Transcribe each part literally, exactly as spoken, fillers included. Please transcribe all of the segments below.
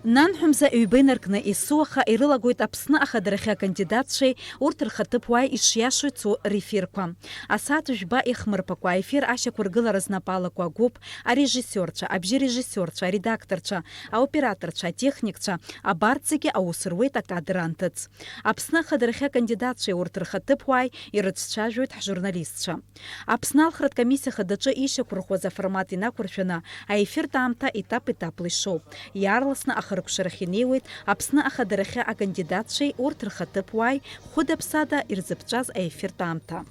Нанҳәа мза ҩба инаркны есуаха ирылагоит Аԥсны ахадарахьы акандидатцәеи урҭ рхаҭыԥуааи ишиашоу ицо рефирқәа. Асааҭ жәба иахмырԥакәа аефир ашьақәыргылара знапы алаку агәыԥ, арежиссиорцәа, абжьы режиссиорцәа, аредакторцәа, аоператорцәа, атехникцәа, абарҭ зегьы аус руеит акадр анҭыҵ. Аԥсны ахадарахьы акандидатцәеи урҭ рхаҭыԥуааи ирыцәцәажәоит ҳжурналистцәа. Аԥсны алхратә комиссиа хадаҿы ишьақәырӷәӷәаз аформат инақәыршәаны, аефиртә аамҭа етап-етапла ишоуп. Иаарласны ахыркәшарахь инеиуеит Аԥсны ахадарахьы акандидатцәеи урҭ рхаҭыԥуааи хәыда-ԥсада ирзыԥҵәаз аефиртә аамҭа.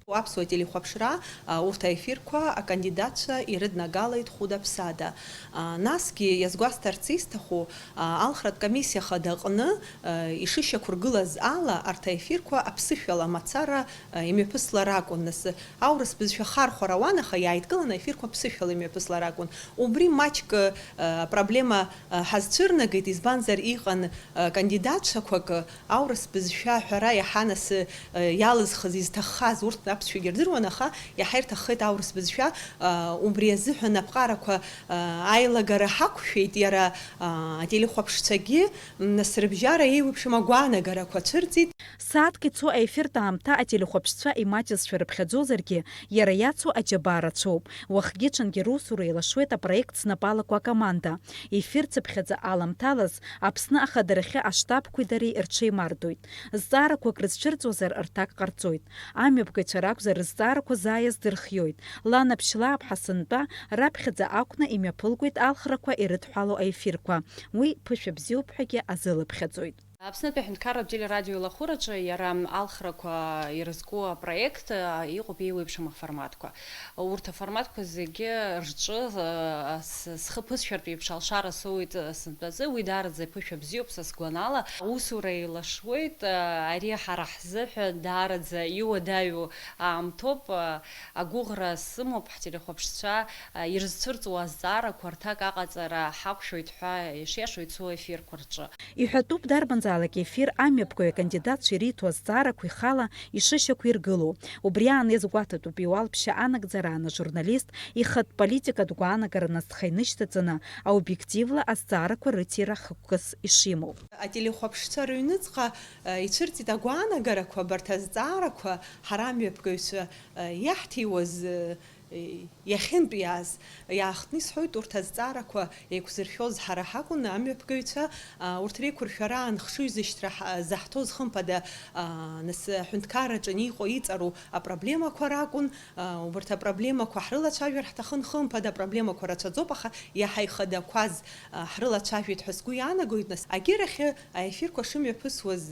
Аԥсуа телехәаԥшра, а, урҭ аефирқәа акандидатцәа ирыднагалеит хәыда-ԥсада. А, насгьы иазгәасҭарц исҭаху, а, алхратә комиссиа хадаҟны, а, ишышьақәыргылаз ала, арҭ аефирқәа аԥсышәала мацара, а, имҩаԥыслар акәын. Нас, аурыс бызшәа хархәара ауан, аха иааидкыланы аефирқәа ԥсышәала имҩаԥыслар акәын. Убри маҷк, а, апроблема, а, ҳазцәырнагеит, избанзар, иҟан, а, кандидатцәақәак, а, аурыс бызшәа аҳәара иаҳа нас, а, иалызхыз, изҭаххаз, урҭ аԥсшәагьы рдыруан, аха иаҳа ирҭаххеит аурыс бызшәа, а, убри азыҳәан аԥҟарақәа, а, аилагара ҳақәшәеит, иара, а, ателехәаԥшцәагьы, м, нас рыбжьара еиуеиԥшым агәаанагарақәа цәырҵит. Сааҭк ицо аефиртә аамҭа ателехәаԥшцәа имаҷызшәа рыԥхьаӡозаргьы, иара иацу аџьабаа рацәоуп. Уахгьы-ҽынгьы русура еилашуеит апроект знапы алаку акоманда. Ефир цыԥхьаӡа аламҭалаз Аԥсны ахадарахьы аштабқәеи дареи рҽеимардоит. Зҵаарақәак рызцәырҵуазар, рҭак ҟарҵоит. Амҩаԥгаҩцәа ракәзар, рызҵаарақәа заа иаздырхиоит. Ланаԥшь-лааԥҳа сынтәа раԥхьаӡа акәны имҩаԥылгоит алхрақәа ирыдҳәалоу аефирқәа. Уи ԥышәа бзиоуп ҳәагьы азылыԥхьаӡоит. Аԥснытәи аҳәынҭқарратә телерадиоилахәыраҿы иара алхрақәа ирызку апроект, а, иҟоуп еиуеиԥшым аформатқәа. Урҭ аформатқәа зегьы рҿы, а, с-, схы ԥысшәартә еиԥш алшара соуит, а, сынтәазы. Уи даараӡа ԥышәа бзиоуп са сгәанала. Аусура еилашуеит, а, ари ҳара ҳзыҳәа даараӡа иуадаҩу аамҭоуп. А, агәыӷра сымоуп ҳтелехәаԥшцәа, а, ирызцәырҵуа азҵаарақәа рҭак аҟаҵара ҳақәшәоит ҳәа ишиашоу ицо ефирқәа рҿы. Иҳәатәуп, дарбанзаалак ефир амҩаԥгаҩ акандидатцәа ириҭо азҵаарақәа ихала ишышьақәиргылоу. Убри аан иазгәаҭатәуп иуалԥшьа анагӡараан ажурналист ихатә политикатә гәаанагараны азхәа инышьҭаҵаны, аобиективла азҵаарақәа рыҭира хықәкыс ишимоу. Ателехәаԥшцәа рыҩныҵҟа, э, ицәырҵит агәаанагарақәа, абарҭ азҵаарақәа ҳара амҩаԥгаҩцәа, э, иаҳҭиуаз, э, иахьынтәиааз. Иаахтны исҳәоит, урҭ азҵаарақәа еиқәзыршәоз ҳара ҳакәын, амҩаԥгаҩцәа, а, урҭ реиқәыршәараан хшыҩзышьҭра ҳа-, заҳҭоз, хымԥада, а, нас аҳәынҭқарраҿы иҟоу, иҵару апроблемақәа ракәын. А, убарҭ апроблемақәа ҳрылацәажәар ҳҭахын, хымԥада, апроблемақәа рацәаӡоуп, аха иаҳа ихадақәаз, а, ҳрылацәажәеит ҳәа сгәы иаанагоит. Нас агьырахьы аефирқәа шымҩаԥысуаз,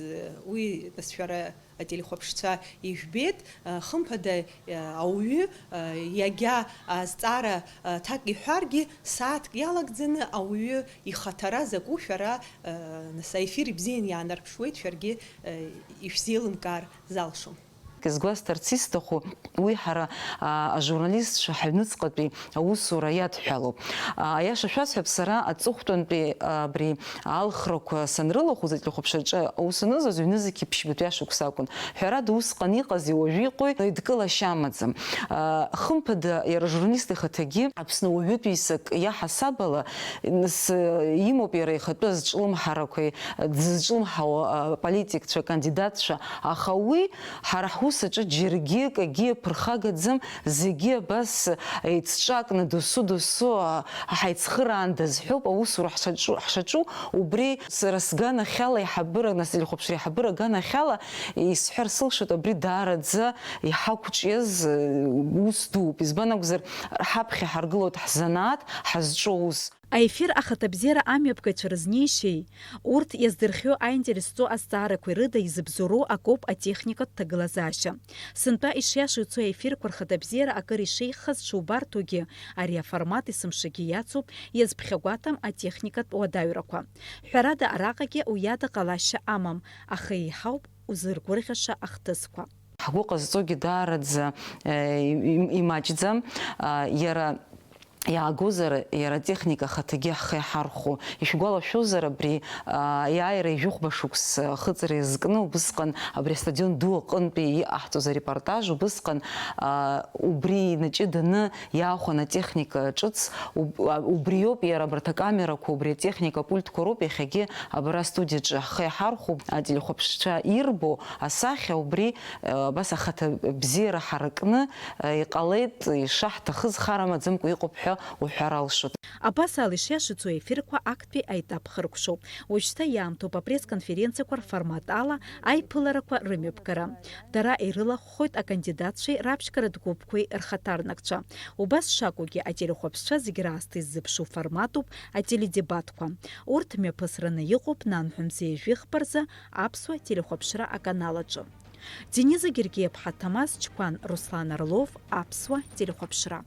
уи, нас, шәара ателехәаԥшцәа ижәбеит, а, хымԥада, а, ауаҩы, а, иагьа азҵаара, а, ҭак иҳәаргьы, сааҭк иалагӡаны ауаҩы ихаҭара закәу шәара, а, нас аефир ибзиан иаанарԥшуеит, шәаргьы, а, ишәзеилымкаар залшом. Згәасҭарц исҭаху, уи ҳара, а, ажурналистцәа ҳаҩныҵҟатәи аусура иадҳәалоуп. А, аиаша шәасҳәап, сара аҵыхәтәантәи, а, абри алхрақәа санрылахәыз, ателехәаԥшраҿы аус анызуаз, ҩнызқьи ԥшьбатәи ашықәс акәын. Ҳәарада, усҟан иҟази уажәы иҟои еидкылашьа амаӡам. А, хымԥада, иара ажурналист ихаҭагьы Аԥсны уаҩытәыҩсак иаҳасаб ала, нас, имоуп иара ихатәы азҿлымҳарақәеи, дзызҿлымҳауа, а, политикцәа, кандидатцәа, аха уи ҳара ҳус аҿы џьаргьы акгьы иаԥырхагаӡам, зегьы абас еицҿакны досу-досу, а, ҳаицхыраандаз ҳәоуп аусура ҳшаҿу, ҳшаҿу. Убри сара сганахьала, аиҳабыра, нас, ателехәаԥшра аиҳабыра аганахьала исҳәар сылшоит, абри даараӡа иҳақәҿиаз, э, ус дууп. Избан акәзар, ҳаԥхьа ҳаргылоит ҳзанааҭ, ҳазҿу аус. Аефир ахаҭабзиара амҩаԥгаҩцәа рызнеишьеи, урҭ иаздырхиоу аинтерес зҵоу азҵаарақәеи рыда изыбзоуроу акоуп атехникатә ҭагылазаашьа. Сынтәа ишиашоу ицо аефирқәа рхаҭабзиара акыр ишеиӷьхаз шубарҭоугьы, ари аформат есымшагьы иацуп, иазԥхьагәаҭам атехникатә уадаҩрақәа. Ҳәарада, араҟагьы уи ада ҟалашьа амам, аха еиҳауп узыргәырӷьаша ахҭысқәа. Ҳгәы ҟазҵогьы даараӡа, э, им-, имаҷӡам, а, иара иаагозар, иара атехника ахаҭагьы ҳхы иҳархәо. Ишәгәалашәозар, абри, а, иааира ижәыхәба шықәса ахыҵра иазкны убысҟан абри астадион ду аҟынтәи иҟаҳҵоз арепортаж, убысҟан, а, убри инаҷыданы иаахәан атехника ҿыц, уб-, а, убриоуп иара абарҭ акамерақәа, убри атехника апультқәа роуп иахьагьы абра астудиаҿы ҳхы иҳархәо, ателехәаԥшцәа ирбо асахьа убри, а, абас ахаҭа бзиара ҳаракны, а, иҟалеит, ишаҳҭахыз хар амаӡамкәа иҟоуп ҳәа уҳәар алшоит. Абас ала ишиашаҵәо аефирқәа актәи аетап хыркәшоуп. Уажәшьҭа иаамҭоуп апресс-конференциақәа рформат ала аиԥыларақәа рымҩаԥгара. Дара ирылахәхоит акандидатцәеи раԥшьгаратә гәыԥқәеи рхаҭарнакцәа. Убас шакәугьы, ателехәаԥшцәа зегь раасҭа иззыԥшу форматуп ателедебатқәа. Урҭ мҩаԥысраны иҟоуп нанҳәа мза ҩажәи хԥа рзы аԥсуа телехәаԥшра аканал аҿы. Дениза Гергиаԥҳа, Ҭамаз Чқәан, Руслан Орлов, аԥсуа телехәаԥшра.